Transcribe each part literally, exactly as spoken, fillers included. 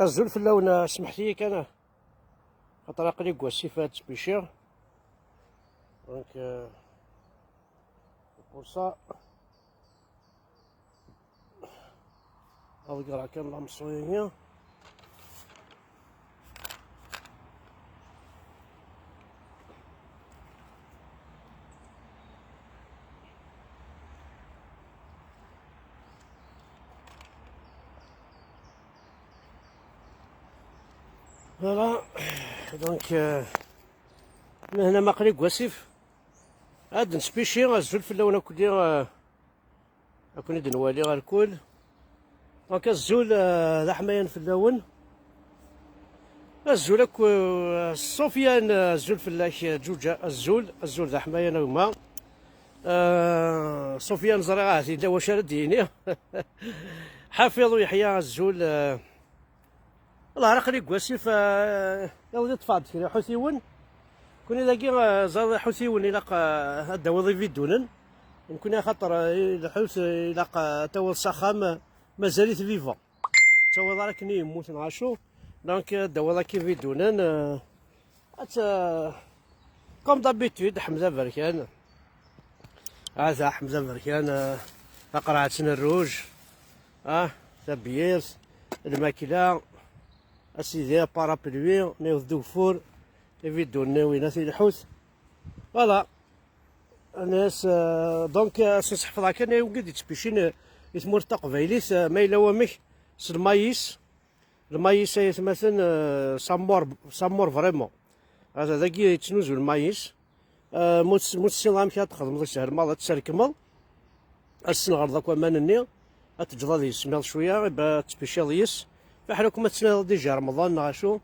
Azul fell-awen, smeḥt-iyi kan, xaṭer aql-i deg wasif ad ttbiciɣ. Donc, euh, pour ça, ad ḍeggreɣ kan lameṣru-agi. Voilà. Donc, euh, hna ma aql-i deg wasif. Ad nespeci, azul fell-awen akk-, euh, ad ken-id-nwali ɣer kul. Donc, azul, euh, d aḥmayan fell-awen. Azul akk, euh, Sufyan, euh, azul fell-ak, euh, Ǧuǧa, azul, azul d aḥmayan a gma. Euh, Sufyan, ẓriɣ ahat yella wacu ara d-yini. Ḥafiḍ u Yeḥya, azul, euh, Wellah, aql-i deg wasif, eh, iḍelli ṭṭfeɣ-d kra iḥutiwen. Kuni dagi, eh, ẓer iḥutiwen ilaq, eh, ad d-tawiḍ ividunen. Nekni axaṭer, eh, lḥut, eh, ilaq, eh, ad tawiḍ s axxam, eh, mazal-it vivant. Ad tawiḍ ara akken i yemmut neɣ acu. Donc, eh, ad d-tawiḍ akka ividunen, eh, Ad, euh, comme d'habitude, Ḥmed Aberkan. Hada Ḥmed Aberkan, euh, taqerɛet n rruj, ah, tabyirt, lmakla, asidi, parapluie, niweḍ d ugeffur, ividunen, win ad t-ilḥut. Voilà. Anas, euh, donc, euh, ad sen-sḥefḍeɣ kan, ay wigi d-yettbicin, euh, i tmurt taqbaylit, euh, ma yella wamek, s lmayis, Lmayis ay atmaten, euh, s amur, s amur vraiment. Hada dagi yettnuzu lmayis. Euh, ma ur tess-, ma ur tessineḍ amek ad txedmeḍ, yeshel maḍi ad tserkmeḍ. Ad tessenɣreḍ akk aman-nni, ad teǧǧeḍ ad yesmiḍ cwiya, iba ad tbiciḍ yes. Fiḥel akk ma tettnadiḍ déjà Remḍan neɣ acu.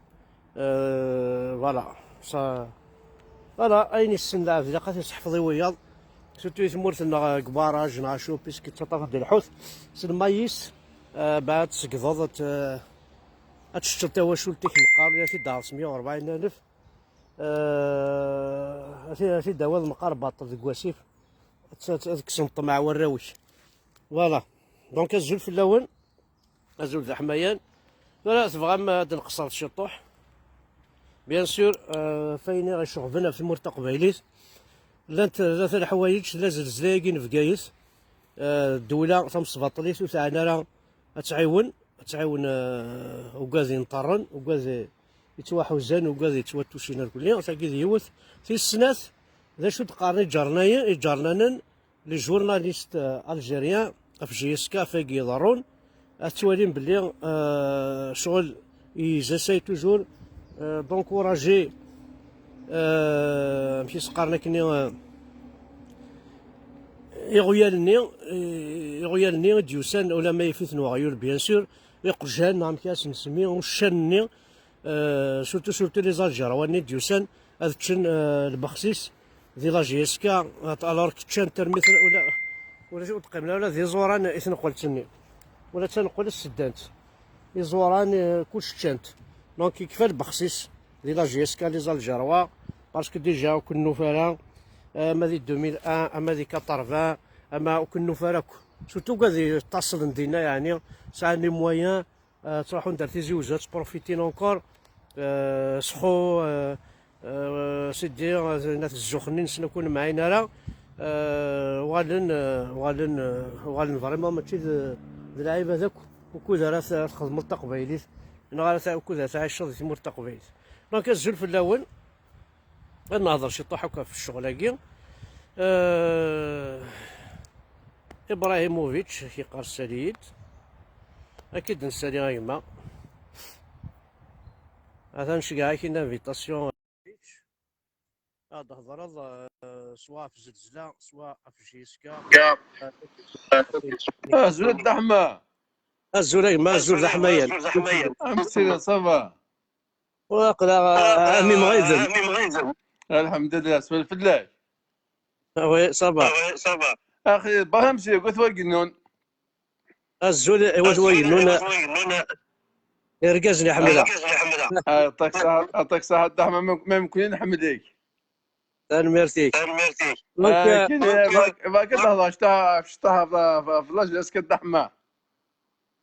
Euh, voilà. Ça, voilà, ayen yessen lɛebd ilaq ad t-iseḥfeḍ i wiyaḍ. Surtout i tmurt-nneɣ, euh, deg barrage neɣ acu, puisque yettaṭṭaf-d lḥut. S lmayis, euh, baɛd tsegdeḍ ad t-, euh, Ad teččeḍ tawacult-ik meqqar, ula t-id-taɣeḍ s meyya u rebɛin alef. Eh, ad t-, ad t-id-tawiḍ meqqar baṭel deg wasif. Ad, ad, ad kksen ṭṭmeɛ warraw-ik. Voilà. Donc, azul fell-awen. Azul d aḥmayan. Tura tebɣam ad nqeṣṣer ciṭuḥ. Bien sûr, eh, ɣef wayen i ɣ-iceɣben ɣef tmurt taqbaylit. Llant tlata leḥwayeǧ, tella zelzla-agi n Bgayet. Eh, ddewla tamesbaṭlit ur teɛni ara ad tɛiwen. Ad tɛiwen, eh, ugad inṭerren, ugad yettwaḥuzan, ugad yettwatucin irkelli. Tagi d yiwet. Tis snat, d acu d-qqaren iǧernayen, iǧernanen, les journalistes, eh, algériens, ɣef J S K, ɣef wagi iḍerrun, ad twalim belli, eh, ccɣel, ils essayent toujours, eh, d'encourager, eh, amek i s-qqaren akkenni, eh, iɣyal-nni, eh, iɣyal-nni i d-yusan, ulamma yif-iten uɣyul, bien sûr, iqjan, neɣ amek ara s-nsemmi, uccan-nni, euh, surtout, surtout les Algérois-nni d-yusan ad ččen, euh, lbexsis di la J S K, alors que ččan termit ula, ula ur d-qqimen ara d iẓuran i tneqqelt-nni. Ula d taneqqelt seddant. Iẓuran, euh, kullec ččan-t. Donc, yekfa lbexsis di la J S K les Algérois, parce que déjà ur ken-nufi ara, euh, ama di deux mille un, ama di quatre-vingts, ama ur ken-nufi ara akk. Surtout ugad yeṭṭaslen dinna, yeɛni, sɛan les moyens, eh, ttruḥun-d ar Tizi Uzzu, ad ttprofitin encore, eh, sxu, eh, eh, sidi, eh, n At Zzux-nni-nsen akk ur nemɛin ara. Euh, uɣalen, euh, uɣalen, euh, uɣalen vraiment mačči d, d lɛibad akk. Ukud ara t-, ara txedmeḍ taqbaylit, neɣ ara t-, ukud ara tɛiceḍ di tmurt taqbaylit. Donc, azul fell-awen. Ad nehḍer ciṭuḥ akk ɣef ccɣel-agi. Euh, Ibrahimovic, yeqqar ssali-d. Ad k-id-nessali a gma. Atan ceggeɛ-ak une invitation. Ad d-thedreḍ, euh, soit ɣef zzelzla, soit ɣef J S K. Azul a Dda Ḥemma. Azul a gma, azul d aḥmayan. Amek tiliḍ, ça va? Aql-aɣ, euh, am imɣiden. Alḥemdulillah, sfel fell-ak. Ah oui, ça va. Axi, Ibrahim, si gut wagennun. Azul, i wat wagennun. Irgazen iḥemmel-aɣ. Aṭak ṣaḥa, aṭak ṣaḥa, Dda Ḥemma, ma, ma mkun nḥemmel-ik. Tanemmirt-ik. Donc, euh, kini, bak, bak ad tehḍer ctaḥ, ctaḥ, f, f, f lajnas kan, Dda Ḥemma.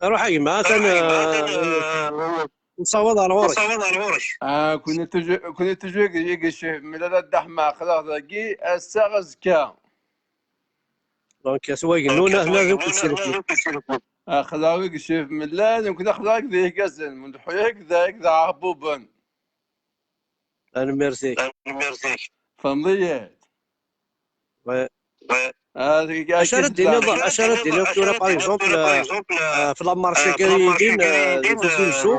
Ruḥ a gma, atan, euh, nessawaḍ ar ɣur-k. Ah, kuni tuju-, kuni tuju i, i yecef mlal a Dda Ḥemma, aql-aɣ dagi, ass-a, azekka. Donc, at wagennun, aten-a d ukud si lkul. Aql-aɣ i yecef mlal, nekni aql-aɣ d irgazen, mendeḥu-yak d, d iɛerbuben. Tanemmirt-ik. Tfehmeḍ-iyi-d? Ouais. Ah, acu ara d-tiniḍ, acu ara d-tiniḍ tura, par exemple, euh, euh, f la marche-agi ara yilin, euh, di Tizi Wezzu,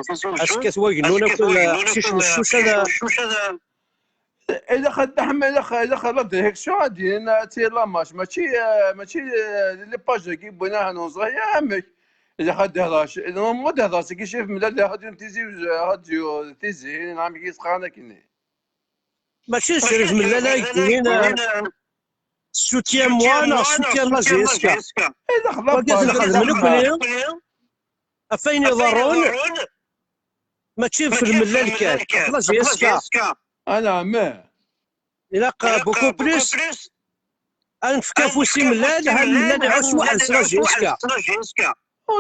azekka at wagennun akk, euh, aqcic n Ccuc ad, Ilaq ad d-, ilaq, ilaq la direction ad d-inin ad tili la marche, mačči, eh, mačči, eh, les pages-agi wwin ahan unẓar, ya amek? Ilaq ad d-ihder, normalement ad d-ihder seg icif mlal, radio n Tizi, radio Tizi, neɣ amek i s-qqaren akkenni. Mačči d Crif Mellal ay d-inin, eh, soutien moi neɣ soutien la J S K. Ilaq la page, ad nxedmen nekkni ɣef wayen iḍerrun, mačči f lmellal kan, ɣef la J S K. Ala, meh. Ilaq beaucoup plus ad nefk afus i mellal, ha lmellal iɛuss weḥd-s la J S K.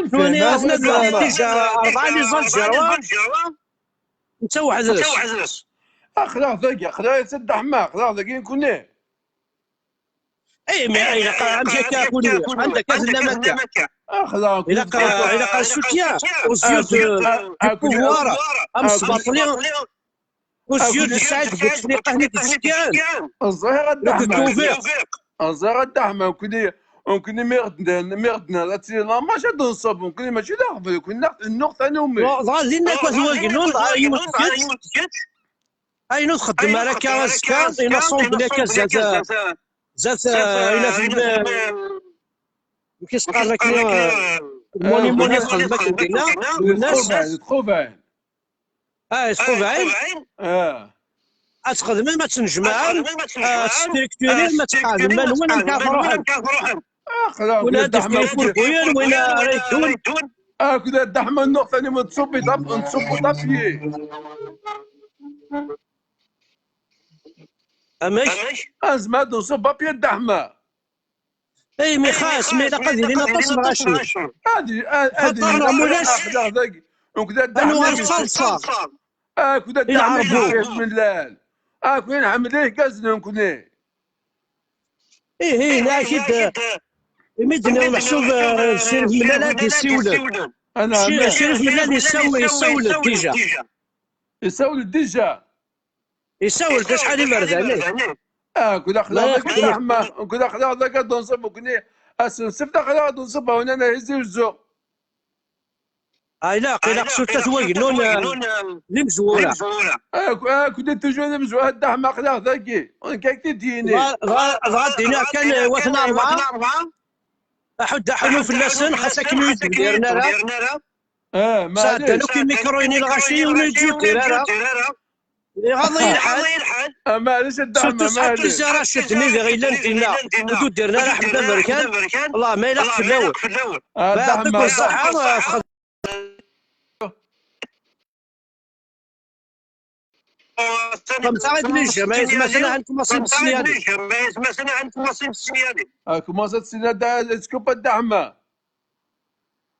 Tura aten-a déjà rebɛa les Algérois, netta weḥd-s. Aql-aɣ dagi, aql-aɣ a Dda Ḥemma, aql-aɣ dagi nekkni. Eh, mais ilaq, amek akka, a Kuli? Anda akka tellam akka? Ilaq, ilaq un soutien aux yeux de, du pouvoir, am sbaṭli, aux yeux de Saïd Bouteflika i d-yefkan. Ẓriɣ a Dda Ḥemma. Ẓriɣ a Dda Ḥemma, nekkni, nekkni mi ɣ-d-nnan, mi ɣ-d-nnan ad tili la marche ad d-nṣubb, nekkni mačči d aɣbel, nekkni nnuɣ tanumi. Dɣa dinna akk at wagennun, dɣa yiwet tgett. Ayen ur txeddem ara akka azekka, une assemblée akka zdat, zdat, euh, ayen, euh, amek i s-qqaren akken, euh, le monument i txeddem akken dinna, Lwennas. Ah, Tqubaɛin. Ad txedmem, ad tnejmaɛem, ad tstrikturim, ad tqeɛdem iman-nwen amek ara tṛuḥem. Win ad d-yefken ifurkuyen, win ara yeddun. Akked a Dda Ḥemma nnuɣ tani ma nṣubb i ḍab-, nṣubb i ḍabyi. Amek? Azma ad nṣubb apya a Dda Ḥemma. Ay, mi xas, mi ilaq ad ilin aṭas n lɣaci. Ad i-, ad, ad ilin aṭas n lɣaci. Aql-aɣ dagi. Akked a Dda Ḥemma. Ad nuɣal d taḍsa. Akked a Dda Ḥemma. Iɛerbu. Mellal. Akked nḥemmel irgazen nekkni. Ihi, nniɣ-ak-id, imi d-nniɣ meḥsub, eh, Crif Mellal ad d-yessiwlen. Crif Mellal yessaw-, yessawel-d déjà. Yessawel-d déjà. Yessawel-d acḥal iberdan. Ah, kul aql-aɣ dagi, aql-aɣ, kul aql-aɣ dagi ad d-nṣubb nekkni. Ass n ssebt aql-aɣ ad d-nṣubb, a wen-nniɣ, Tizi Wezzu. Ah, ilaq, ilaq surtout at wagennun, eh, d imezwura. Ah, ku-, ah, kul toujours d imezwura, a Dda Ḥemma aql-aɣ dagi. Nekk ak-t-id-yini. Dɣa, dɣa, dɣa d-iniɣ kan, eh, wat n rebɛa. Aḥud, aḥunu fell-asen, xas akken ur yi-d-mdiren ara. Ah, sɛeddan akk imikruyen i lɣaci, ur yi-d-yudir ara. Iɣaḍ-iyi lḥal. Ah, maɛlic a Dda Ḥemma, surtout sɛiɣ plusieurs Racid-nni diɣ yellan dinna, ur d-udiren ara Ḥmed Aberkan. Allah, ma ilaq fell-awen. Ah, Dda Ḥemma. Yeɛṭikum ṣṣeḥḥa, txedmem. Comme ça, ad nijjem, ay atmaten, ad nkumaṣi s tnyali. Ah, kumaṣi s tnyali, ad tkupa Dda Ḥemma.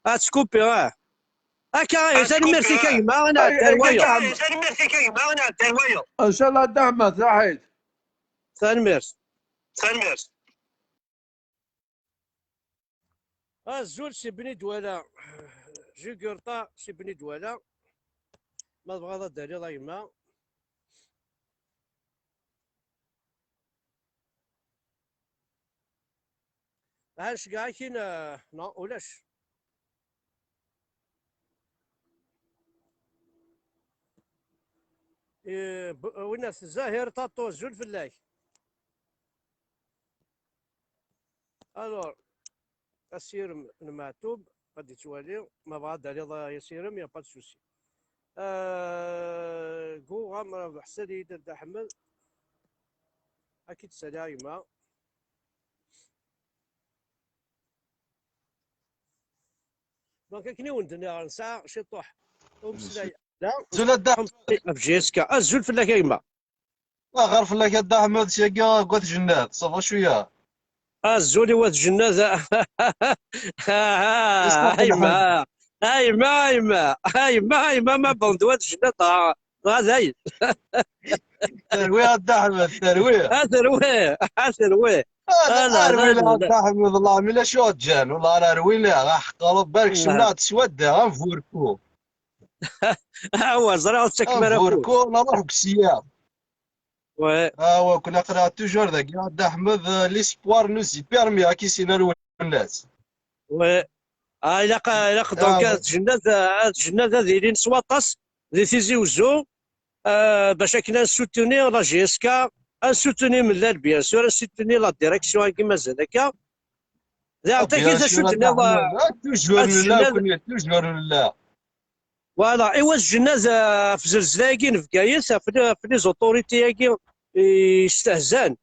Ad tkupi, ah. Akka, eh, tanemmirt-ik a gma, ad nɛeddi ar wayeḍ. Incallah, Dda Ḥemma, saḥit. Tanemmirt. Tanemmirt. Azul si Bni Dwala. Jugurta si Bni Dwala. Ma tebɣiḍ ad d-taliḍ a gma. Aha nceggeɛ akin, eh, non, ulac. Eh, b-, winna Zahir Taṭu, azul fell-ak. Alors, asirem n Meɛtub, ad yettwali, ma bɣa ad d-taliḍ, eh, asirem, y a pas de souci. Euh, Gouram Rabeḥ, salut Dda Ḥmed. Ad k-id-saliɣ a gma. Donc, akken i wen-d-nniɣ, nesɛa ciṭuḥ umeslay da. Azul a Dda Ḥmed. Ɣef J S K. Azul fell-ak a gma. Axir fell-ak a Dda Ḥmed, syagi deg Wat Jennad, ça va cwiya? Azul i Wat Jennad. A yemma, a yemma, a yemma, a yemma, a yemma, ma bon d Wat Jennad, dɣa, dɣa dayen. Terwi a Dda Ḥmed, terwi. A terwi, a terwi. Ah, la, ah, la, la, rwin la, a la. Dda Ḥmed, la, mi la acu ǧǧan, wala ara rwin, aḥeqq Rebbi, barek cemma teswadda, am burku. Awa, ẓriɣ ur tettakem ara afud. Burku, nruḥ deg ssya. Ouais. Awa, kun aql-aɣ toujours dagi, a Dda Ḥmed, euh, l'espoir nous y permet, ad k-issin a Lwennas. Ouais. Ah, ilaq, ilaq donc ad tjennad, ad tjennad ad ilin s waṭas di Tizi Uzzu, euh, bac akken ad nessutuni la J S K, ad nessutuni Mellal, bien sûr, ad nessutuni la direction-agi mazal akka. Daɣen, ah, tagi bien sûr, d acu tenniḍ, a Dda Ḥmed, ah, toujours nella, ad tjennad, nekkni, toujours nella. Voilà, i wa tjennad, euh, ɣef zelzla-agi n Bgayet, ɣef, ɣef les autorités-agi yestehzan.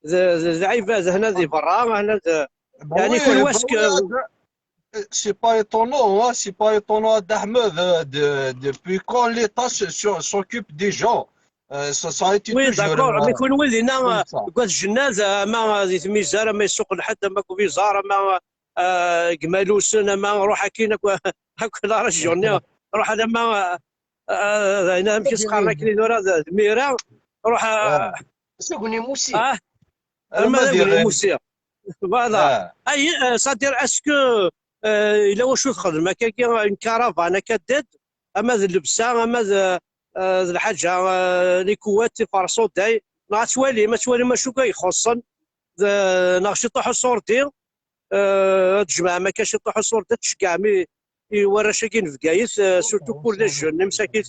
D, d, d lɛibad, hna di berra, hna d, bah yani oui, kul wa bah oui, c'est pas étonnant, hein, c'est pas étonnant, a Dda Ḥmed, euh, de, depuis quand l'État se, se, s'occupe des gens, euh, ça, ça a été oui, toujours, d'accord, euh, mais kunwi dinna, euh, deg At Jennad, ama di Tmizar, ama di Ssuq Lḥedd, ama deg Ubizar, ama, euh, deg Imalusen, ama ruḥ akkin, akk, akk la région-nni, ruḥ alamma, euh, euh, d ayen amek i s-qqaren akken i tura d, d Mira, ruḥ, euh, Sugni Musi. Ah, ama d Agni Musi. Voilà. Ay, euh, c'est-à-dire, est-ce que, euh, yella wacu txedmem akkagi, une caravane akka d-, ama d llebsa, ama d, euh, d lḥaǧa, euh, les couettes, tiferṣuday, neɣ ad twalim, ad twalim acu i ixuṣṣen, d, neɣ ciṭuḥ uṣurdi, euh, ad tjemɛem akka ciṭuḥ uṣurdi, ad tceggɛem i, i warrac-agi n Bgayet, euh, surtout pour les jeunes, les msakit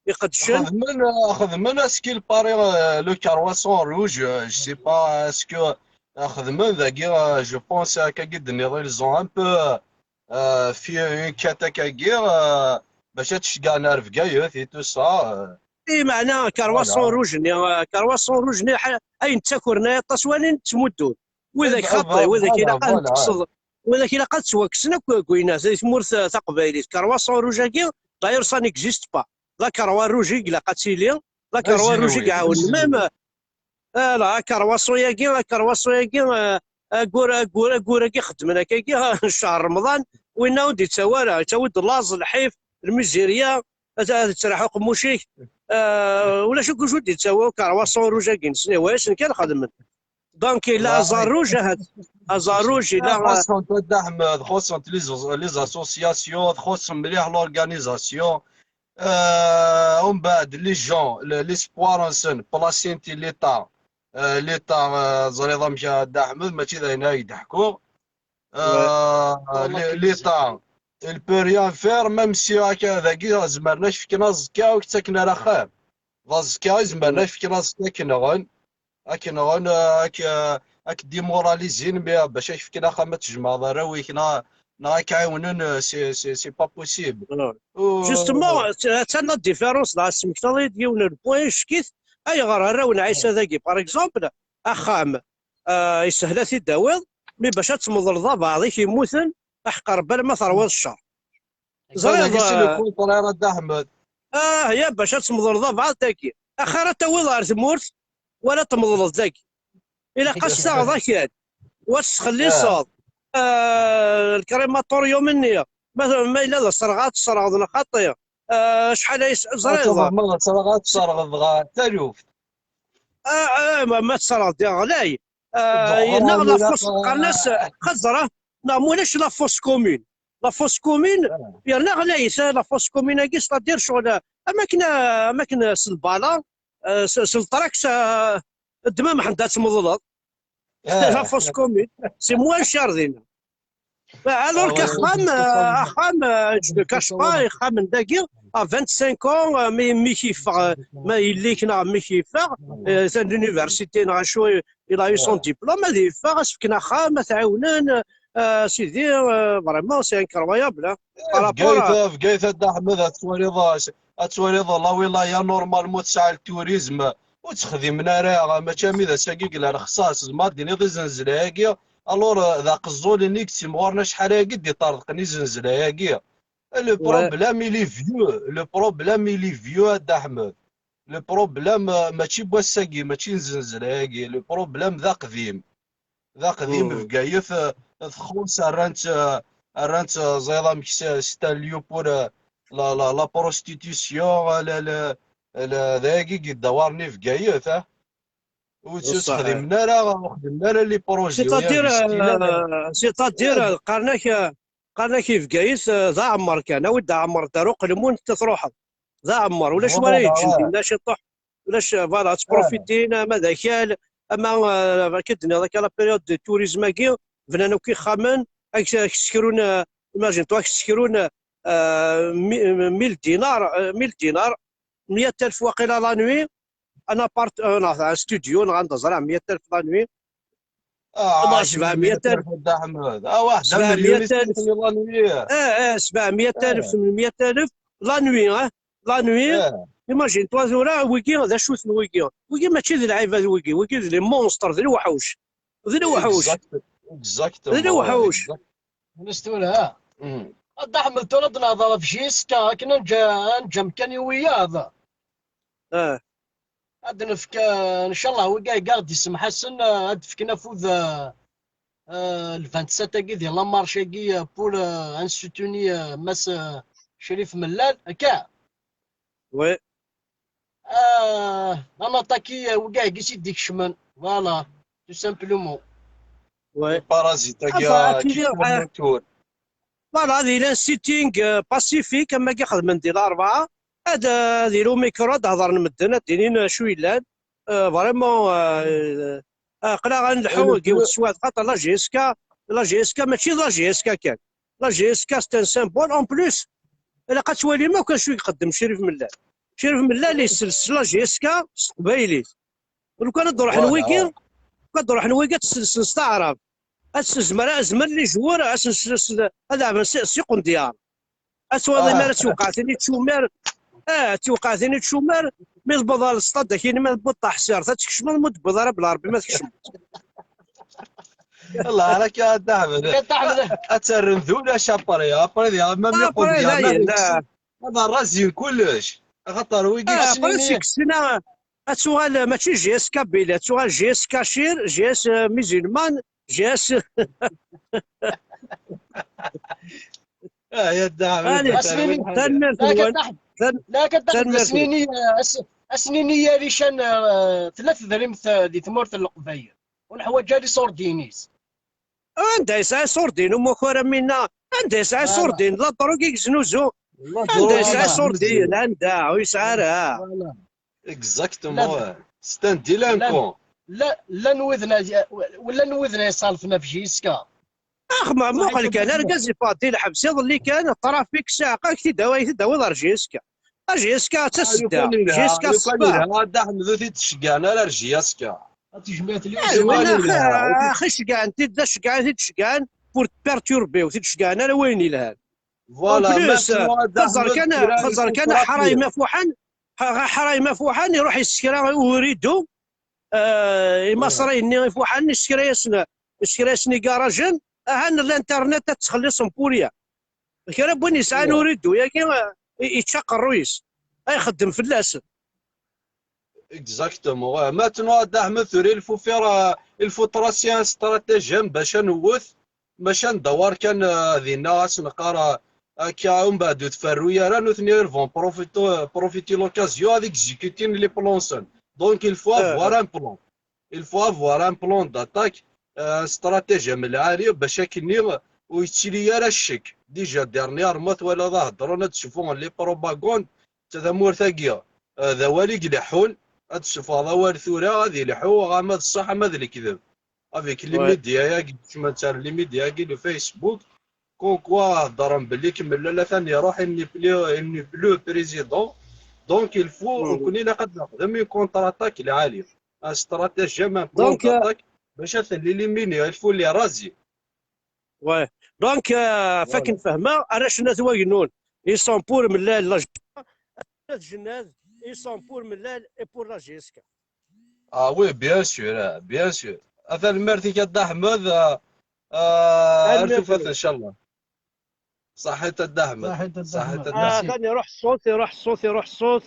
iqeddcen. Xedmen, xedmen, est-ce qu'il paraît, euh, le carroisson rouge, euh, je sais pas, est-ce que, euh, xedmen dagi, euh, je pense, euh, akkagi d-tenniḍ, ils ont un peu, euh, euh, fait une quête akkagi, euh, bac ad tceggɛen ar Bgayet et tout ça, euh. I meɛna carroisson rouge-nni, euh, carroisson rouge-nni, ḥa-, ayen ttakren ay aṭas walin ttmuddun. Widak xaṭi, widak ilaq ad tekkseḍ, widak ilaq ad ttwakksen akk deg winat, di tmurt, eh, taqbaylit. Carroisson rouge-agi, d'ailleurs, ça n'existe pas. D akerwa rouge i ilaq ad tili, d akerwa rouge i iɛawnen. Même, ah, la, akerwaṣu-agi, akerwaṣu-agi, eh, agur, agur, agur-agi xeddmen akkagi, ccehṛ Remḍan, winna ur d-yettawi ara, yettawi-d laẓ, lḥif, lmizirya, ad, ad ttraḥ uqemmuc-ik. Eh, ulac akk acu d-yettawi akerwaṣu rouge-agi, nesniwa yasen kan xedmen. Donc, il a Azarrouj, ahat. Azarrouj, il a. Xuṣṣent a Dda Ḥmed, xuṣṣent les, les associations, txuṣṣ mliḥ l'organisation. Euh, umbeɛd, les gens, le, l'espoir-nsen, plasin-t l'État. Euh, l'État, euh, teẓriḍ amek a Dda Ḥmed, mačči d ayen ay d-ḥkuɣ. Euh, l'État, il peut rien faire, même si akka dagi zemren ad k-fken aẓekka ur k-ttaken ara axxam. D aẓekka i zemren ad k-fken aẓekka akken nɣen. Ad k-nɣen, euh, ad k-, euh, ad k-dimoralizin, mais, euh, bac ad k-fken axxam ad tjemɛeḍ arraw-ik, neɣ, neɣ ad k-ɛiwnen, euh, c'est, c'est, c'est pas possible. Justement, attan la différence, dɣa tesmektaḍ-iyi-d yiwen n point, ickit, ayɣer arraw n Ɛisa dagi, par exemple, axxam, euh, yeshel ad t-id-tawiḍ, mais bac ad tmeḍleḍ abɛaḍ-ik yemmuten, aḥeqq Rebbi alamma terwiḍ ccer. Ẓriɣ, c'est le contraire a Dda Ḥmed. Ah, ya, bac ad tmeḍleḍ abɛaḍ dagi. Axir ad tawiḍ ɣer tmurt, wala tmeḍleḍ dagi. Ilaq ad s-taɣeḍ akal, wa ad s-txelliṣeḍ, ah, lkrimaṭuryum-nni. Ma, ma yella d asreɣ, ad tesreɣeḍ neɣ xaṭi. Ah, acḥal ay s-, ẓriɣ. Ma d asreɣ, ad tesreɣeḍ dɣa taluft. Ah, ah, ma, ma tesreɣ diɣ ɣlay. Ah, yenna ɣef wass qqaren-as, xaẓra, neɣ ma ulac la fosse commune. La fosse commune, yerna ɣlayet, eh, la fosse commune-agi, c'est-à-dire ccɣel, eh, am akken, eh, am akken s lbala, eh, s, s lṭraks, eh, ddem amḥend ad tmeḍleḍ. La fosse commune, c'est moins cher dinna. Alors que axxam, eh, axxam, eh, je ne cache pas, ixxamen dagi, à vingt-cinq ans, eh, mi, mi k-yeffeɣ, eh, ma yelli-k neɣ mi k-yeffeɣ, eh, atan l'université neɣ acu, il a eu son diplôme, ad yeffeɣ, ad s-fken axxam, ad t-ɛiwnen, eh, sidi, eh, vraiment, c'est incroyable, hein. Par rapport Bgayet, à Bgayet, a Dda Ḥmed, ad twaliḍ, ad twaliḍ la wilaya normalement tesɛa le tourisme, ur ttexdimen ara, mačči am d ass-agi yella lexṣaṣ, tzemreḍ ad d-tiniḍ izenzla-agi, alors, eh, d aqeẓẓul-nni i yettimɣuren acḥal-agi d-iṭerḍqen izenzla-agi. Le problème, il est vieux. Le problème, il est vieux, a Dda Ḥmed. Le problème, euh, mačči n wass-agi, mačči n zenzla-agi. Le problème d aqdim. D aqdim, Bgayet, euh, txuṣ, rran-tt, euh, rran-tt, euh, ẓriɣ amek s, c'est un lieu pour, euh, la, la, la prostitution, euh, la, la, la, d ayagi i yeddawaren i Bgayet, ah. Ur ttxeddimen ara, ur xdimen ara les projets. C'est-à-dire, euh, c'est-à-dire, euh, qqaren-ak, euh, qqaren-ak i Bgayet, eh, d aɛemmer kan, awi-d aɛemmer, dar uqelmun, truḥeḍ. D aɛemmer, ulac wara yeǧǧen dinna ciṭuḥ. Ulac, eh, voilà, ad tprofitin, ama d akal, ama, eh, akka d-tenniḍ, akka la période de tourisme-agi, bnan akk ixxamen, ak, ak ssekrun, eh, imagine-toi, ak ssekrun, eh, mi-, mille dinars, eh, mille dinars, meyya alef waqila la nuit, un appart-, euh, non, un studio, neɣ anda ẓriɣ, meyya alef la nuit. Ah, sebɛemya alef. Dda Ḥmed. Ah, waḥed sebɛemya alef. Eh, eh, sebɛemya alef, tmenmya alef, la nuit, hein, la nuit. Imagine-toi tura, wigi, d acu-ten wigi? Wigi mačči d lɛibad wigi, wigi d les monstres, d lewḥuc. D lewḥuc. Exact-, exactement, d lewḥuc. Exact-, Ulac tura, ha? A Dda Ḥmed, tura ad nehḍer ɣef J S K, akken ad nǧ-, ad neǧǧ amkan i wiyaḍ. Ah. Ad nefk, eh, ncallah, wigi i aɣ-d-isemḥasen, eh, ad d-fken afud, eh, eh, le vingt-sept-agi di la marche-agi, eh, pour, eh, ad nesutuni, eh, Mass, eh, Crif Mellal, akka? Oui. Ah, ad naṭaki, eh, wigi i s-id-ikecmen. Voilà, tout simplement. Oui. Parazit-agi, ah, kif, ah, voilà, ad yili un sitting, euh, pacifique, am wagi xedmen di Larebɛa. Ad, euh, ad yili umikru, ad d-hedren medden, ad d-inin acu yellan. Euh, vraiment, euh, euh, aql-aɣ ad nleḥḥu deg yiwet n teswiɛt, xaṭer la J S K, la J S K mačči d la J S K kan. La J S K, c'est un symbole. En plus, ilaq ad twalim akk acu i ixeddem Crif Mellal. Crif Mellal yessels la J S K s teqbaylit. Lukan ad d-ruḥen wigi, lukan ad d-ruḥen wigi ad sselsen s taɛrabt. Ad s-, zemmer, zemmer les joueurs, ad s-, s-, s-, ad lɛben s, s iqendyar. Ad twaliḍ imi ara tewqeɛ tin i tcumar, ah, ad tewqeɛ tin i tcumar, mi tewweḍ ɣer lestaḍ, ad ak-yini ma tewweḍ taḥsirt, ad tkecmeḍ, ma ur tewwiḍ ara bla Rebbi ma tkecmeḍ. Allah, ara k-, a Dda Ḥmed. Ad terrem d ulac après, après, di, même après, iqendyar, dayen, ma d-, ad rrazin kullec. Axaṭer wigi, ah, après, seg ssna, ad tuɣal, mačči J S K Billy, ad tuɣal J S K Cir, J S, euh, Musulman, J S. Ah, ya Dda Ḥmed. Allez, tanemmirt-nwen. Tan-, tanemmirt-nwen. As-nini, as-, as-nini yal ican, eh, tella tedrimt, eh, di tmurt n Leqbayel. Ur neḥwaǧ ara iṣurdiyen-is. Anda yesɛa iṣurdiyen umakar am winna? Anda yesɛa iṣurdiyen? La drogue i yeznuzu. Anda yesɛa iṣurdiyen? Anda? Ur yesɛi ara. Exactement. C'est un délinquant. Llan, llan widen, llan widen yeṣṣalfen ɣef J S K. Ax, ma muqel kan, argaz yeffeɣ-d i lḥebs iḍelli kan, trafik, ssiɛqa, ak-t-id-awi, ak-t-id-awiḍ ar J S K. A J S K, d tasedda. J S K, lukan yelha, lukan yelha, a Dda Ḥmed, ur t-id-ceggɛen ara ar J S K. Ad tejmeɛ tili. Ax, iceggɛen-t-id, d aceggɛen i t-id-ceggɛen, pour perturber, ur t-id-ceggɛen ara wayen yelhan. Voilà, en plus, xeẓẓer kan, xeẓẓer kan Ḥrayem Afuḥan, Ḥrayem Afuḥan iruḥ yessekra uridu, eh, Imaṣriyen-nni ifuḥan, yessekra-yasen, yessekra-yasen igarajen, ahan l'internet ad ttxelliṣen pour rien. Kra n win yesɛan uridu-yagi, eh, yečča aqerruy-is, ad ixeddem fell-asen. Exactement, ouais. Maintenant, a Dda Ḥmed, tura, il faut faire, euh, il faut tracer un stratagème bac ad newwet, maca ndawar kan, euh, dinna, ad s-neqqar, euh, akka, umbeɛd ur tferru ara, nutni, ils vont profiter, profiter l'occasion ad exécuter les plans-nsen. Donc, il faut avoir un plan. Il faut avoir un plan d'attaque, euh, un stratagème lɛali, bac akkenni ur yettili ara ccek. Déjà, dernièrement, twalaḍ ad heddren, ad d-ssuffɣen les propagandes, d tamurt-agi, eh, d awal i ileḥḥun, ad d-ssuffɣeḍ awal tura, ad ileḥḥu, ama d ṣṣeḥ, ama d lekdeb. Avec les médias-agi, kecmen-tt ar les médias-agi, le Facebook, comme quoi heddren belli Kemmellal atan iruḥ, il n'est plus, il n'est plus président. Donc, il faut, nekkni ilaq ad nexdem une contre-attaque lɛali. Un stratagème, un plan d'attaque, bac ad t-néliminer, il faut les raser. Ouais. Donc, euh, fakken fehmeɣ, arrac n At Wagennun, ils sont pour Mellal, la Jennad, ils sont pour Mellal et pour la J S K. Ah oui, bien sûr, ah, bien sûr. A tanemmirt-ik a Dda Ḥmed, ah, ah, ar tufat, ncallah. Ṣaḥit a Dda Ḥmed. Ṣaḥit a Dda Ḥmed. Ah, atan iruḥ ṣṣut, iruḥ ṣṣut, iruḥ ṣṣut.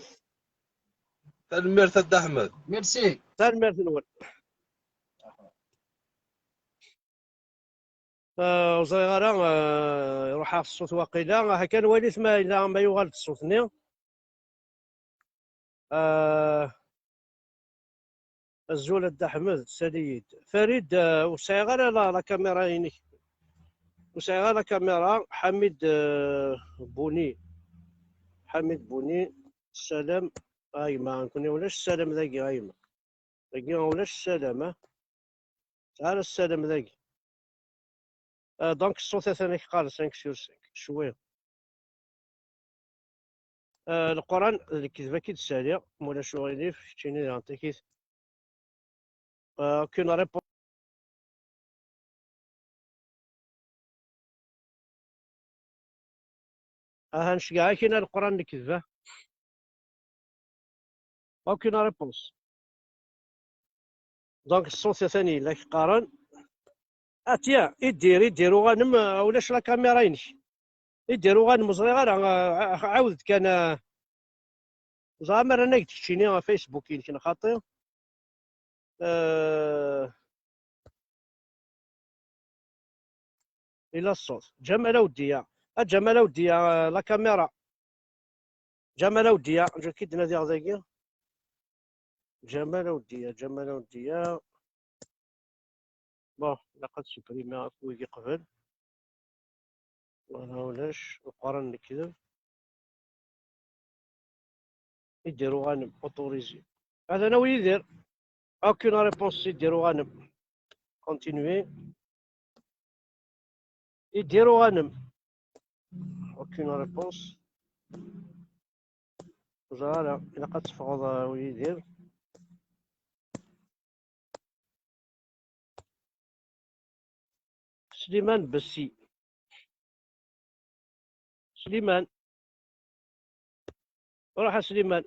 Tanemmirt a Dda Ḥmed. Merci. Tanemmirt-nwen. Ah, ur ẓriɣ ara, ah, iruḥ-aɣ ṣṣut waqila. Ah, kan walit ma yella, ma yuɣal-d ṣṣut-nni. Ah, azul a Dda Ḥmed, sali-yi-d. Farid, ah, ur sɛiɣ ara la, la caméra-inek. Ur sɛiɣ ara la caméra. Ḥamid, ah, Buni. Ḥamid Buni, ssalam. A gma, nekkni ulac ssalam dagi, a gma. Dagi ulac ssalam, ah. Tesɛa ara ssalam dagi. Ah, donc, ṣṣut atan ak qqaren cinq sur cinq. Cwiya. Ah, Leqran d lekdeb akka i d-ssaliɣ, ma ulac uɣilif, keččini daɣen takit. Ah, aucune réponse. Aha, nceggeɛ-ak-in a Leqran n lekdba. Aucune réponse. Donc, ṣṣut atan yella k-qqaren. Ah, tiens, Idir, Idir uɣanem, ah, ulac la caméra-inek. Idir uɣanem, ur ẓriɣ ara, ah, ah, ɛawed-d kan, ah, ẓer ma rran-ak-d keččini ɣef Facebook-inek, neɣ xaṭi? Ah, ila ṣṣut. Ǧamal Awdiya. A Ǧamal Awdiya, ah, la caméra. Ǧamal Awdiya, ǧǧa-k-id nadiɣ dagi. Ǧamal Awdiya, Ǧamal Awdiya. Bon, ilaq ad supprimiɣ akk wigi qbel. Wala ulac, uqran lekdeb. Idir uɣanem, autorisé. Atan awi Yidir. Aucune réponse, Idir uɣanem. Continuer. Idir uɣanem. Aucune réponse. Ẓer ara, ilaq ad teffɣeḍ, a Yidir. Sliman Bessi. Sliman. Ruḥ a Sliman.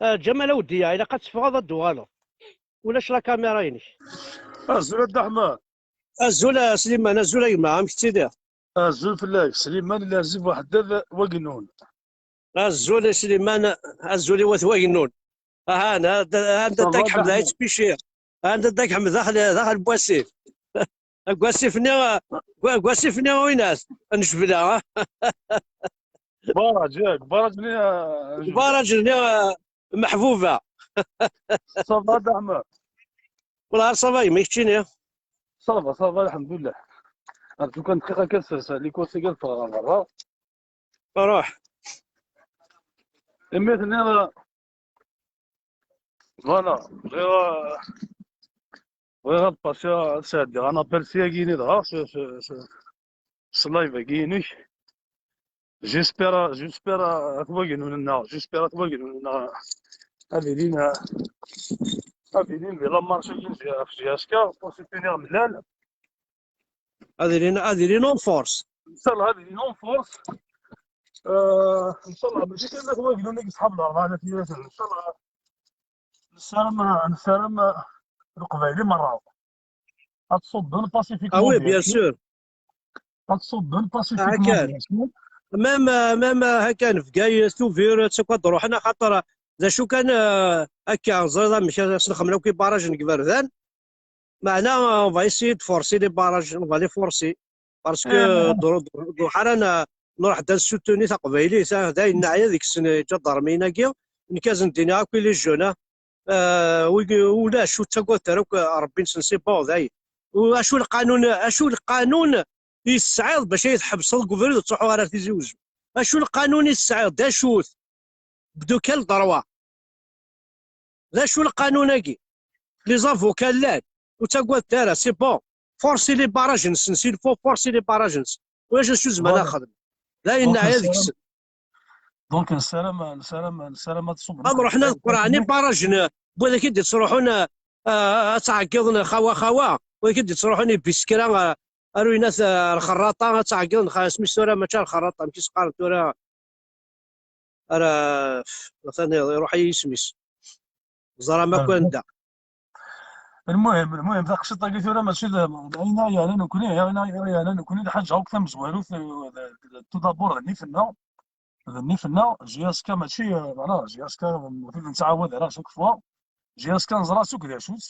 Ah, Ǧamal Awdiya, ilaq ad teffɣeḍ ad d-tuɣaleḍ. Ulac la caméra-inek. Azul a Dda Ḥmed. Azul a Sliman, azul a gma, amek tettiliḍ? Azul fell-ak, Sliman Lerzif Waḥdad Wagennun. Azul a Sliman, azul i wat Wagennun. Ahan, anda Dda Ḥmed ay ttpici. Anda Dda Ḥmed daxel, daxel n wasif. Deg wasif-nni, deg wasif-nni, winas, n Jebla, ah. Baraj, yak, baraj-nni, ah, Jebla. Baraj-nni, ah, meḥbuba. Ça va, Dda Ḥmed? Wellah, ça va, gma, keččini? Ça va, ça va, lḥemdullah. Rǧu kan dqiqa kan, sers les courses-agi ad ffɣeɣ ɣer berra. Ruḥ. Imi tenniḍ, voilà, bɣiɣ, bɣiɣ ad passer, ad sɛeddiɣ un appel syagi-nni dɣa s, s, s, s live-agi-inek. J'espère, j'espère At Wagennun-nneɣ, j'espère At Wagennun-nneɣ ad ilin, ad ilin di la marche-agi ɣef J S K pour soutenir Mellal. Ad ilin, ad ilin en force. Ncallah ad ilin en force. Euh, ncallah mačči kan d At Wagennun i yesḥab lerbaɛ n At Yiraten. Ncallah nessaram, nessaram Leqbayel i merra ad ṣubben pacifiquement. Ah oui, bien sûr. Ad ṣubben pacifiquement, bien sûr. Même, euh, même, euh, هكا في Bgayet, Tubiret, ad ruḥen, axaṭer d acu kan, euh, akka, ẓriḍ amek ad s-nexdem akk i barrages n yiberdan. Meɛna, on va essayer de forcer les barrages, on va les forcer. Parce que, eh, d-, d-, d-, ḥara n-, nruḥ-d ad nessutuni taqbaylit, ah, d ayen neɛya deg-sen, iǧadarmiyen-agi, nekk ad sen-d-iniɣ akk i les jeunes, ah, eh, wigi, ulac, ur ttagadet ara akk, Rebbi-nsen si baw, d ayen. U acu lqanun, acu lqanun i tesɛiḍ bac ay tḥebseḍ deg ubrid ur tettruḥuḍ ara ar Tizi Uzzu? Acu lqanun i tesɛiḍ? D acu-t? Bdu kan ḍerwa. D acu lqanun-agi? Les avocats llan, ur ttagadet ara, c'est bon. Forcer les barrages-nsen, s'il faut forcer les barrages-nsen. Ulac acu zemren ad xedmen. D ayen neɛya deg-sen. Donc, nessaram, nessaram, nessaram ad ṣubben. Ad ruḥen ad qerɛen ibarragen, wid akka i d-yettruḥun, ah, ad ttɛeggiḍen xawa xawa, wid akka i d-yettruḥun i biskra, ah, ar uyennat, ah, ar Xerraṭa, ad ttɛeggiḍen xa-, isem-is tura, mačči ar Xerraṭa, amek i s-qqaren tura, ara, atan iruḥ-iyi yisem-is. Ẓer am akk anda. Lmuhim, lmuhim, taqsiṭ-agi tura mačči d, d ayen ara yeɛnan nekkni, ayen ara yeɛnan nekkni d lḥaǧa akk tamezwarut, d, d, d, tout d'abord d nnif-nneɣ, d nnif-nneɣ, J S K mačči, voilà, J S K ur t-id-nettɛawad ara chaque fois, J S K neẓra-tt akk d acu-tt.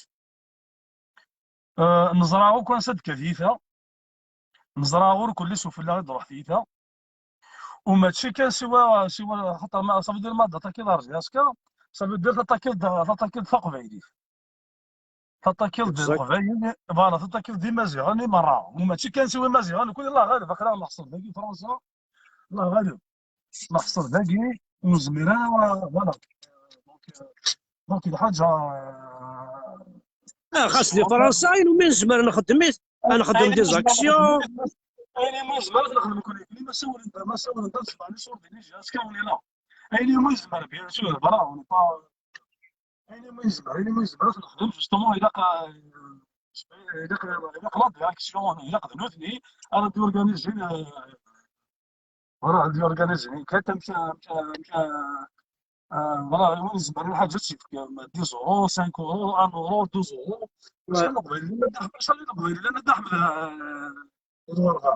Euh, neẓra akk ansa d-tekka tyita, neẓra ur kulli s ufella i d-ruḥ tyita, u mačči kan siwa, siwa, xaṭer ma, ça veut dire ma d-attaquer ar J S K, ça veut dire tattaquer-d, tattaquer-d taqbaylit. Tattakiḍ-d Exact. Leqbayel, voilà, tattakiḍ-d Imaziɣen i merra. U mačči kan siwa Imaziɣen, nekkni, Allah ɣaleb, aql-aɣ neḥṣel dagi Fransa. Allah ɣaleb. Neḥṣel dagi, ur nezmir ara, voilà. Donc, euh, donc, lḥaǧa, euh, Ah, xas di Fransa, ayen umi nezmer nxeddem-it, ad nxeddem des actions. Ayen umi nezmer ad nexdem nekkni, ma sawlen, ma sawlen, d sebɛa n isurdiyen, aska ur nila. Ayen umi nezmer, bien sûr, voilà, on n'est pas Ayen umi nezmer, ayen umi nezmer ad t-nexdem, justement, ilaq, euh, ilaq, ilaq la direction, ilaq d nutni ara d-organizin, euh, voilà, ad d-organizin kan amek, amek, amek, euh, voilà, ayen umi nezmer lḥaǧa ad tt-yefk, euh, dix euros, cinq euros, un euro, deux euros. Ouais. Maca Leqbayel, maca Leqbayel, llan Dda Ḥmed, euh, d Werɣa.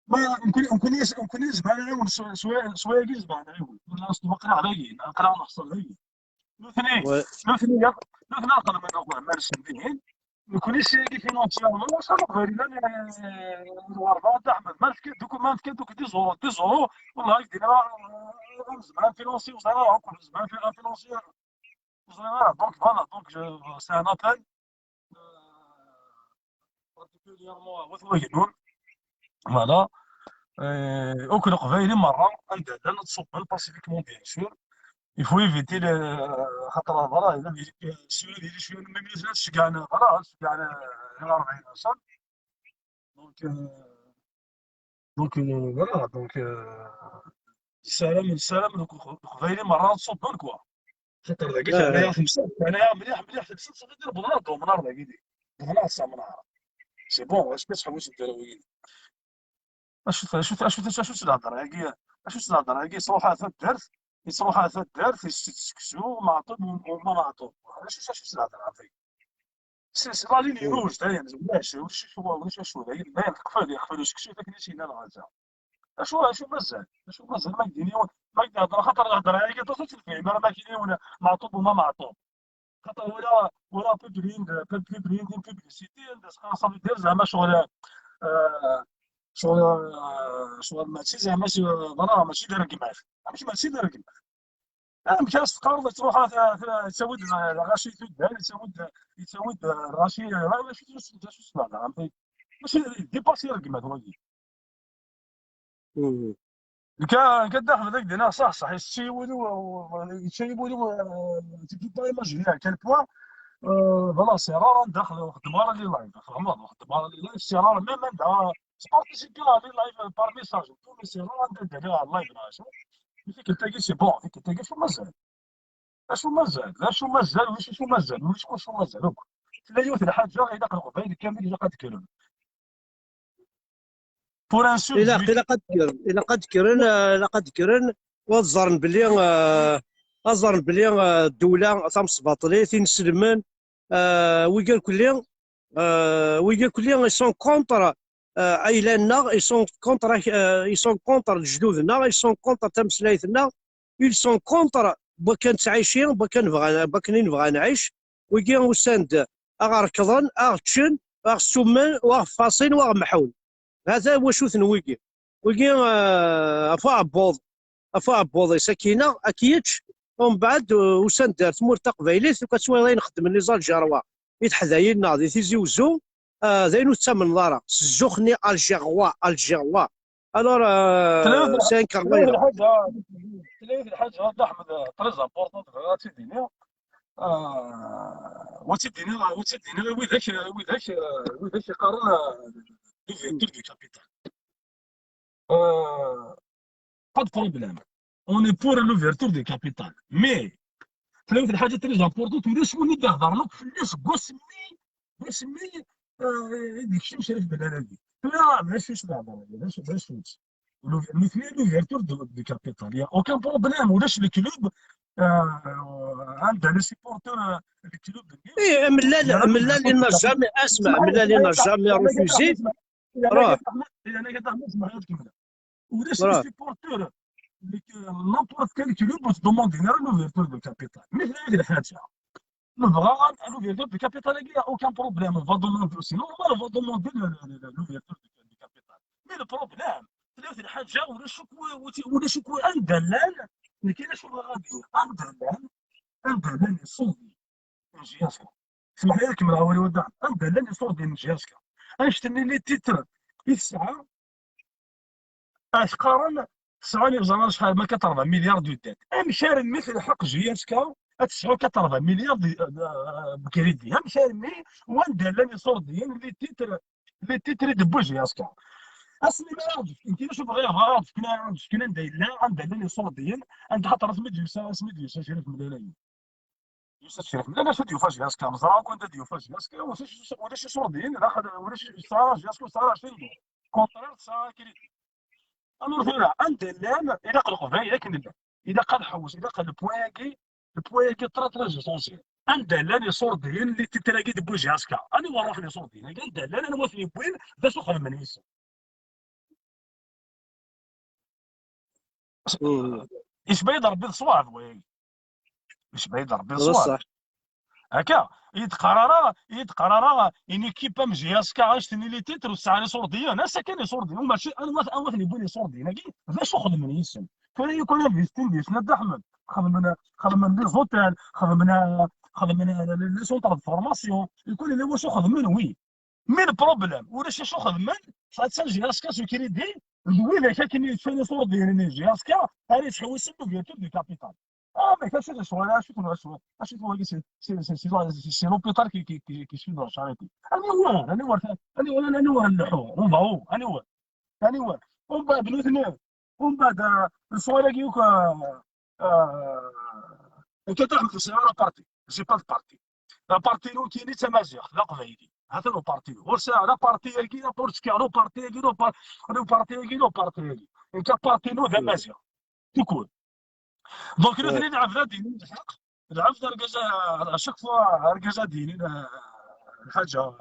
Ma, nekkni, nekkni, nekkni nezmer ad nɛiwen s, s, s wayagi nezmer ad nɛiwen. Wala s tmeqra dayi, aql-aɣ neḥṣel dayi. Nutni, Ouais. Nutni, nutni aql-aɣ ma nsen dihin. Nekkni s yagi financièrement, maca Leqbayel llan, eh, d Werɣa, Dda Ḥmed. Ma nefka-d akk, ma nefka-d akk dix euros, dix euros, والله يدينا، eh, nezmer ad nfinansi, ur ẓriɣ ara akk, nezmer ad nfinansi, ur ẓriɣ ara. Donc, voilà, donc, je, c'est un appel. Particulièrement à Wat Wagennun. Voilà. Euh, akk Leqbayel i merra, anda llan, ad ṣubben pacifiquement, bien sûr. Il faut éviter le, xaṭer, voilà, il y a des, si, il y a des, même les gens, voilà, voilà, rebɛin. Donc, euh, Donc, euh, voilà, donc, euh, nessaram, nessaram, donc, Leqbayel i merra ad ṣubben, quoi. Xaṭer dagi, ah, terna-yaɣ temsalt, terna-yaɣ mliḥ, mliḥ temsalt, ça veut dire bḍan-aɣ-d umnar dagi, di. Bḍan-aɣ s amnar. C'est bon, acu tettḥewwis ddarawin? Acu, acu, acu, acu, acu lehḍer-agi? Acu lehḍer-agi? Yettruḥ ar taddart, yettruḥ ar taddart, yessett seksu, Meɛṭub, u, u ma Meɛṭub. Acu, acu lehḍer-agi? C'est, c'est la ligne rouge, dayen, ulac, ulac acu, ulac acu, dayen, dayen, teqfel, yeqfel useksu, akken i s-yenna lɣaza. Acu, acu mazal? Acu mazal ma k-d-yini yiwen, ma k-d-ihder, xaṭer lehder-agi, aṭas ur tt-nefhim ara, ma k-yini yiwen Meɛṭub u ma Meɛṭub. Xaṭer wala, wala publi-, pu-, publi-, une publicité, anda s-qqar, ça veut dire, zeɛma, ccɣel, euh, ccɣel, euh, ccɣel mačči, zeɛma, voilà, mačči d rregmat. Amek mačči d rregmat? Amek ara s-teqqareḍ yettruḥ a, a, yettawi-d lɣaci tuddar, yettawi-d, yettawi-d lɣaci, lɣaci d acu s-, d acu s-, mačči, dipasi rregmat wagi. Mhm. Nekk, nekk ad d-axed ad ak-d-iniɣ ṣaḥ, ṣaḥ, yettawi wul-iw, yettawi wul-iw, euh, tu peux pas imaginer à quel point, euh, voilà, c'est rare ad daxel ur xeddmeɣ ara les lives, tfehmeḍ, ur xeddmeɣ ara les lives, c'est rare, même anda, je participe à les lives par message et tout, mais c'est rare ad d-aliɣ ɣer live neɣ acu. Tikkelt-agi, c'est bon, tikkelt-agi, acu mazal? Acu mazal? D acu mazal? Ulac acu mazal? Ulac wacu mazal akk. Tella yiwet n lḥaǧa, ilaq Leqbayel kamel, ilaq ad kkren. Pour un seul Ilaq, but. Ilaq ad kkren, ilaq ad kkren, eh, ilaq ad kkren, u ad ẓren belli, eh, ad ẓren belli, eh, ddewla tamesbaṭlit, inselmen, eh, wigi irkelli, eh, wigi irkelli, ils sont contre, eh, ayla-nneɣ, ils sont contre, eh, ils sont contre lejdud-nneɣ, ils sont contre tameslayt-nneɣ, ils sont contre wakken nettɛici, wakken bɣan, wakken i nebɣa ad nɛic. Wigi usan-d, ad ɣ-rekḍen, ad ɣ-ččen, ad ɣ-ssummen, u ad ɣ-faṣin, u ad ɣ-mḥun. Hata wacu-ten wigi. Wigi, eh, ɣef uɛebbuḍ, ɣef uɛebbuḍ-is ad k-ineɣ, ad k-yečč, umbeɛd, eh, usan-d ar tmurt taqbaylit, u ad twaliḍ ayen xeddmen les Algérois i teḥdayin-nneɣ di Tizi Uzzu, Ah, d ayen ur tettamneḍ ara. S zzux-nni algérois, algérois. Alors, euh, c'est incroyable. Tella yiwet lḥaǧa, tella yiwet lḥaǧa, a Dda Ḥmed, très importante, bɣiɣ ad tt-id-iniɣ. Ah, wa tt-id-iniɣ, wa tt-id-iniɣ i widak, i widak, i widak yeqqaren, ah, l'ouverture du capital. Euh, pas de problème. On est pour l'ouverture du capital. Mais, tella yiwet lḥaǧa très importante, ulac win i d-iheḍren akk fell-as seg wasmi, seg wasmi, euh, i d-yekcem Crif Belɛid. Tura, d acu i s-nehḍer? D acu, d acu? Nutni, l'ouverture du, du capital. Il y a aucun problème. Ulac le club, euh, anda les supporters, euh, le club. Eh, Mellal, Mellal, il n'a jamais, اسمع, Mellal, il n'a jamais refusé. Ruh. Ulac les supporters, n'importe quel club, ur ttdemandin ara l'ouverture du capital. Mais c'est la حاجة. Nebɣa l'ouverture du capital, il y a aucun problème. On va demander aussi. Non, on va demander le, le, le, l'ouverture du, du capital. Mais le problème, tella yiwet lḥaǧa, ulac akk, ulac akk anda llan, nekk ulac akk ɣadi, anda llan, anda llan iṣuḍi n J S K. Smeḥ-iyi ad kemmleɣ awal-iw, a Dda Ḥmed. Anda llan iṣurdiyen n J S K? Annect-nni les titres i tesɛa, ad s-qqaren, tesɛa ur ẓriɣ acḥal, ma quatre-vingts milliards de dettes. Amek armi telḥeq J S K ad tesɛu quatre-vingts milliards de, euh, de crédit? Amek armi, wanda llan iṣurdiyen, les titres, les titres i d-tewwi J S K? Asmi ma ara ɣ-d-fken, kra ur bɣiɣ, bɣiɣ ara ɣ-d-fken, ara ɣ-d-fken anda yella, anda llan iṣurdiyen, anda, xaṭer asmi d-yusa, asmi d-yusa Crif Belɛid. Yusa-d Crif Belɛid, acu d-yufa J S K? Neẓra akk anda d-yufa J S K, ulac, ulac iṣurdiyen daxel, ulac, tesɛa J S K, tesɛa ɛecrin. Contraire, tesɛa crédit. Alors tura, anda llan, ilaq Leqbayel akken llan. Ilaq ad ḥewwes, ilaq le point-agi, le point-agi très, très essentiel. Anda llan iṣurdiyen, les titres-agi d-tewwi J S K? Aniwa ruḥen iṣurdiyen-agi? Anda llan, anwa ten-yewwin, d acu xedmen yes-sen? Yecba-yi-d Rebbi d ṣṣwab wayagi. Yecba-yi-d Rebbi d ṣṣwab. Akka, i d-qqar ara, i d-qqar ara, une équipe am J S K, annect-nni les titres, ur tesɛa ara iṣurdiyen, ass-a kan iṣurdiyen, mačči, anwa, anwa ten-yewwin iṣurdiyen-agi? D acu xedmen yes-sen? Tura yakk investin deg-sen, a Dda Ḥmed. Xedmen, xedmen les hôtels, xedmen, xedmen les centres de formation, yakk yella wacu xedmen, oui. Mais le problème, ulac acu xedmen, attan J S K s ukridi, d widak akken yeččan iṣurdiyen-nni n J S K ara yettḥewwisen l'ouverture du capital. Ah, mais acu d ccɣel, acu d ccɣel, acu d wagi, c'est, c'est, c'est, c'est, c'est l'hôpital qui, qui, qui, qui suit la charité. Aniwer, aniwer, aniwer, aniwer nleḥḥu, on va où, aniwer, aniwer. Umbeɛd nutni, umbeɛd, euh, lecɣal-agi akk, euh, euh, nekk ad aɣ-d-sɛiɣ la parti, j'ai pas de parti. La parti-inu nekkini d tamaziɣt, d aqbayli. Hatan uparti-inu. Ur sɛiɣ la parti-agi, la politique, la parti-agi, la par-, la parti-agi, la parti-agi. Nekk aparti-inu d amaziɣ. Tukul. Donc, nutni lɛebd ad d-inin lḥeqq. Lɛebd argaz, à chaque fois, argaz ad d-yinin, euh, lḥaǧa,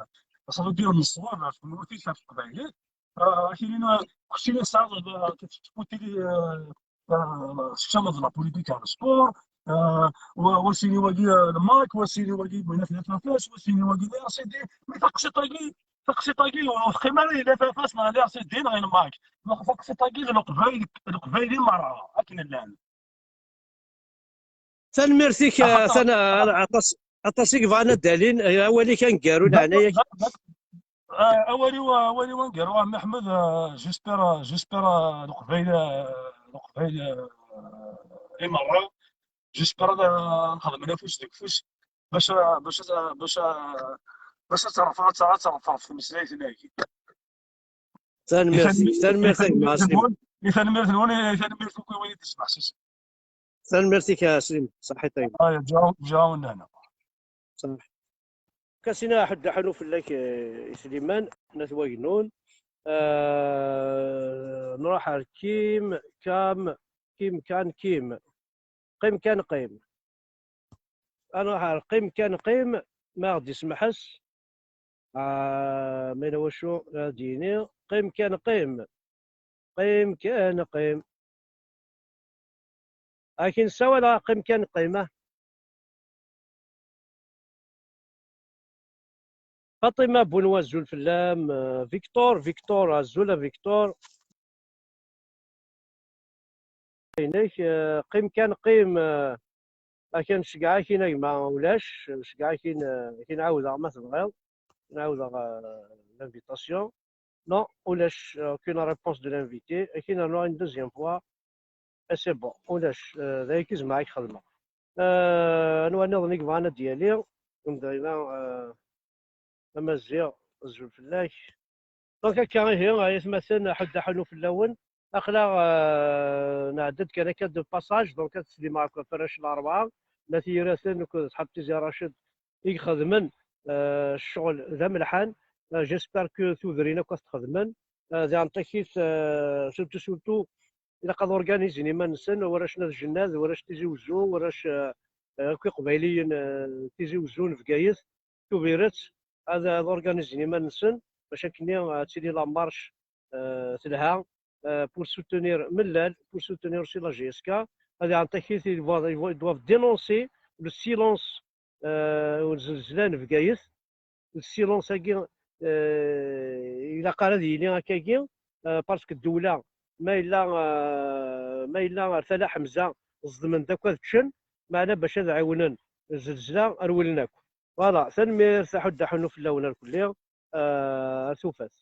aṣalu dir n ṣṣwab, ɣef tmurt-is, ɣef teqbaylit. Ah, akini, keččini tesɛiḍ, ah, tfutilit, ah, ah, tekcmeḍ la politique ar sport, ah, wa-, wasini wagi, ah, le MAK, wasini wagi, bɣiɣ ad t-naf, wasini wagi, le R C D, mais taqsiṭ-agi, taqsiṭ-agi, ur teqqim ara i la F F S neɣ le R C D neɣ i le MAK. Taqsiṭ-agi d Leqbayel, Leqbayel i merra, akken llan. Tanemmirt-ik, ah, tana-, aṭas, aṭas i yebɣan ad d-alin, eh, awal-ik aneggaru, leɛnaya-k. Ah, awal-iw, awal-iw aneggaru, a Mmi Ḥmed, ah, j'espère, ah, j'espère, ah, Leqbayel, ah, Leqbayel, ah, i merra, j'espère ad, ah, nxedmen afus deg ufus, bac, ah, bac, ah, bac, ah, bac ad terfeḍ, ad ter-, ad terfeḍ ɣef tmeslayt-nni. Tanemmirt-ik, tanemmirt a gma Slim. I tanemmirt-nwen, i tanemmirt akk i win i d-ismeḥsisen. Tanemmirt-ik a Slim, ṣaḥit a gma. Aya, ǧǧiɣ-awen lehna. Ṣaḥ. Kasina ḥedd aḥnu fell-ak, eh, i Sliman n At Wagnun. Eh, nruḥ ar Kim, Kam, Kim, Kan, Kim. Qim kan qim. Ad nruḥ ar Qim kan qim, ma ɣ-d-ismeḥs. Ah, ma yella wacu ara d-yini, qim kan qim. Qim kan qim. Akin ssawaleɣ, qim kan qim, ah. Faṭima Bunwa, azul fell-am. Eh, Victor, Victor, azul a Victor. Inek, eh, qim kan qim, eh, akan ceggeɛ akin a gma, ulac, ceggeɛ akin, eh, akin ɛawdeɣ ma tebɣiḍ. Nɛawdeɣ, euh, l'invitation. Non, ulac, euh, aucune réponse de l'invité. Ad k-in-rnuɣ une deuxième fois. Et c'est bon, ulac, euh, d aya i zemreɣ ad k-xedmeɣ. Euh, anwa nniḍen i yebɣan ad d-yali? Anda yella, euh, Amaziɣ, azul fell-ak. Donc, akka ihi, ay atmaten, ḥedd aḥunu fell-awen. Aql-aɣ, euh, nɛedda-d kan akka de passage, donc ad slimeɣ akk ɣef warrac n Larebɛa, n At Yiraten akked Asḥab Tizi Racid i ixedmen, euh, ccɣel d amelḥan. Euh, j'espère que tudrin akk ad t-xedmen. Euh, diɣen takit, euh, surtout, surtout, ilaq ad organizen iman-nsen, warrac n At Jennad, warrac Tizi Wezzu, warrac, euh, euh, akk iqbayliyen, euh, Tizi Wezzu n Bgayet, Tubiret, ad, ad organizen iman-nsen, bac akkenni, euh, ad tili la marche, euh, telha, euh, pour soutenir Mellal, pour soutenir aussi la J S K. Ad iɛen takit, ils doivent, ils doivent dénoncer le silence, euh, n zzelzla n Bgayet. Le silence-agi, euh, ilaq ara ad yili akkagi, euh, parce que ddewla, ma yella, euh, ma yella ar tala Ḥemza, ẓedmen-d akk ad ččen, meɛna bac ad ɛiwnen zzelzla, rewlen akk. Voilà, tanemmirt, aḥuddu aḥunnu fell-awen irkelli, euh, ar tufat.